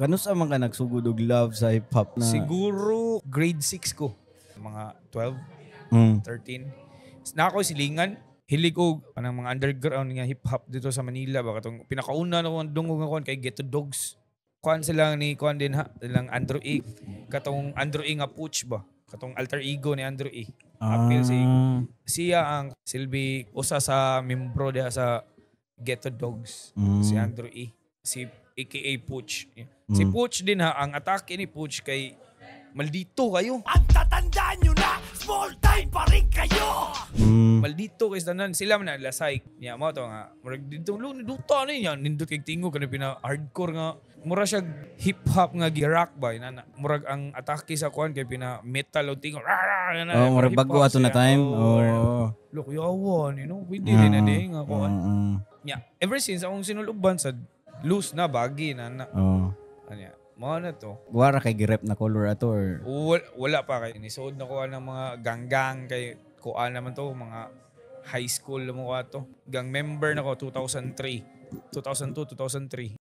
Kanus-a man ka nagsugod og love sa hip hop na? Siguro grade 6 ko. Mga 12, 13. Na ako silingan, hilig og kanang mga underground nga hip hop dito sa Manila ba, katong pinakauna na ko dungog nga kuan kay Ghetto Dogs. Kuan sila ni kuan din ha, silang Andrew E. Katong Andrew E nga Pooch ba? Katong alter ego ni Andrew E. Apil si siya ang silbi usa sa membro diha sa Ghetto Dogs. Si Andrew E. Si AKA Pooch. Si Pooch din ha, ang atake ni Pooch kay maldito kayo. Ang tatandaan nyo na, small time pa rin kayo! Maldito kay tanan sila man na lasay niya mo to nga murag dito lo ni duta ni niya, nindot kay tingog kanang pina hardcore nga mura siya hip hop nga gi-rock ba inana. Murag ang atake sa kuan kay pina metal o tingog rah, rah, inana. Oh, murag hip-hop bago ato na siya. time. Oh, Oh. lo kuyawan, pwede din na di nga kuan niya. Ever since akong sinuluban sa loose na baggy na na anya mao na to. Wara kay girep na color ato or Wala, wala pa kay nisuod na ko ng mga ganggang kay kuan naman to, mga high school mo ko ato. Gang member na ko 2003. 2002, 2003.